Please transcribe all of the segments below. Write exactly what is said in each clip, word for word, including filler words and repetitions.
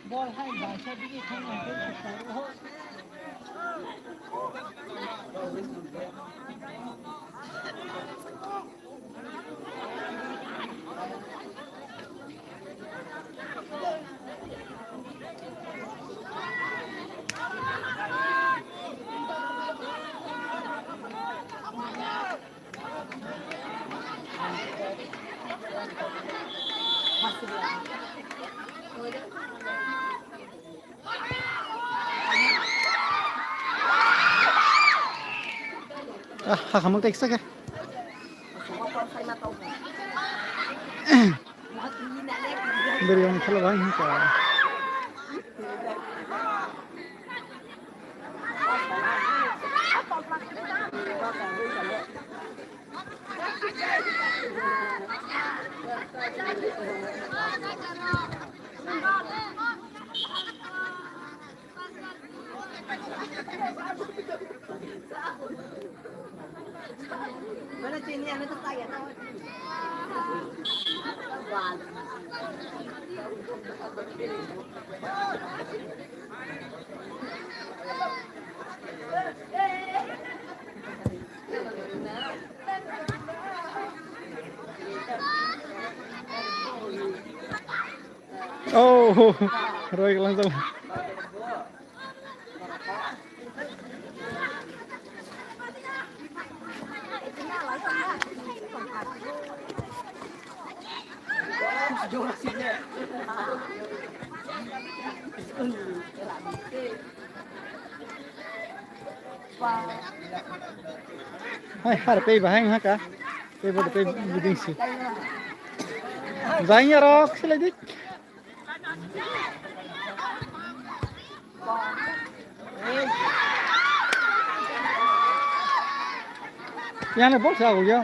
Bol hai baisa bini thang ang khe. Ah, hakamuk ta eksa khe. Beri yang salah bang, ha. Oh, roi kelang jala. Hai, har pei bahai wngkha ka. Pei bodo pei biding si. Jai ya rok silai dik. Yang ni bol sa ya.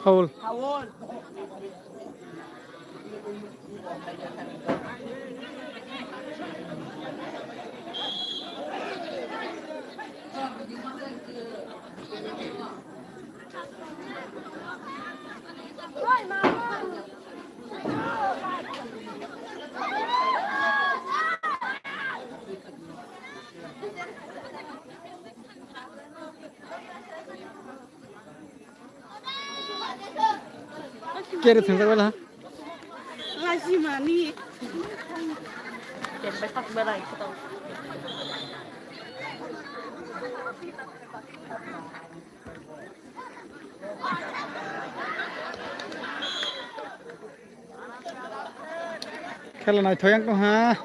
Foul. Kere thangsa bela. Lasi mani. Khela naithok yang tong ha.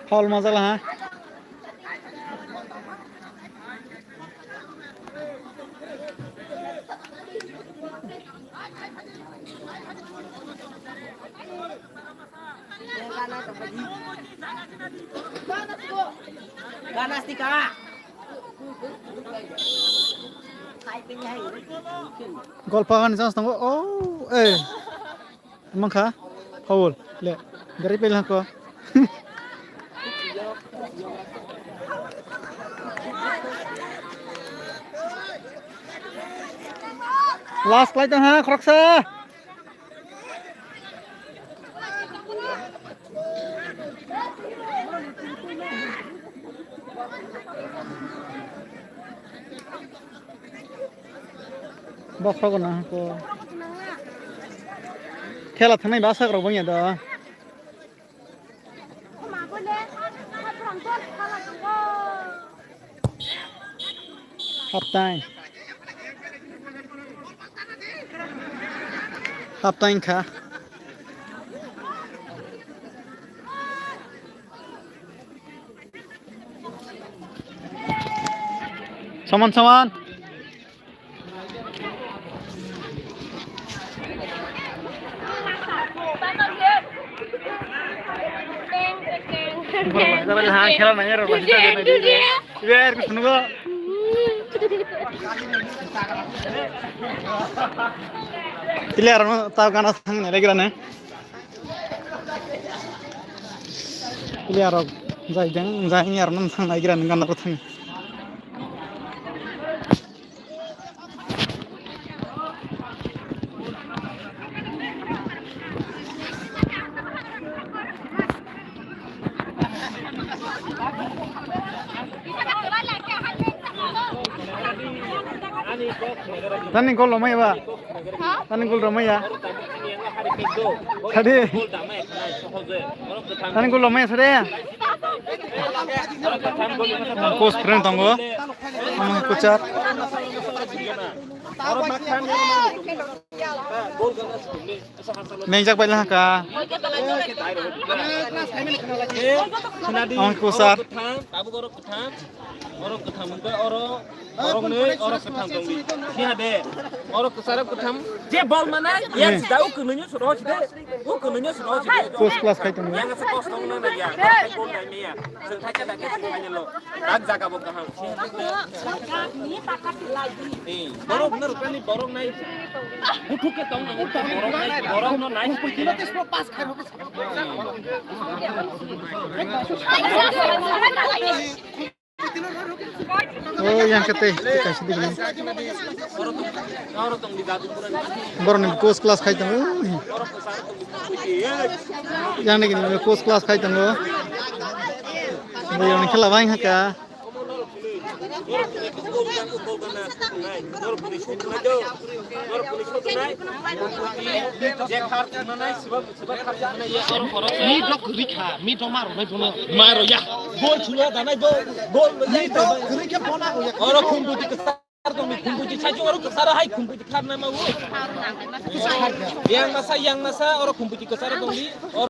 Foul majala ha. Gana stika. Gol pagani chance tongo. Oh, eh. Mangkha. Foul. Le. Dari pelak ko. Last play tong ha, khoroksa. Bokhok na ko. Khela thangnai ba sak rok bangya da. Half time. Half time kha. Saman, saman. Borok bai, bai, ha, khela nai, rok bai, ha, khela nai, bai. Ibe, er, kusunugo. Player no, tao gana thang nai, legra ne. Player rok jai jang, jai ni arman thang nai, gira ne, gana rok thang. Tani gol lomaya ba? Tani gol lomaya. Tadi. Tani gol lomaya sare. Coach friend tongo. Ama kuchar. Mengjak bai lahaka. Ang kusar. Oro kwtham wngkha, oro borok nwi, oro kwtham tongdi. Phiya de, oro kwcharo kwtham. Je bol manai, yang sida u kwnwi soro side, u kwnwi soro side. First class khai tongo. Yang se kosto wngna na ya, gol dai me ya. Seng thacha da ke seng lo. Dak jaga bo kaham. Eh, borok na rukani borok nai. Buthuk ke tong nang borok nai, borok no nai. Oh, yang kete, kete kasih dulu. Borok ni coach class khai tongo. Yang ni coach class khai tongo. Yang khela bai haka. Ni dok rikha, mi dok maro, mai bono. Maro ya. Gol chula danai bo, gol. Ni dok rikha bona go ya. Oro khumbuti kwchar tongni, khumbuti sajo oro kwcharo hai khumbuti kharna ma u. Yang masa, yang masa oro khumbuti kwcharo tongni. Or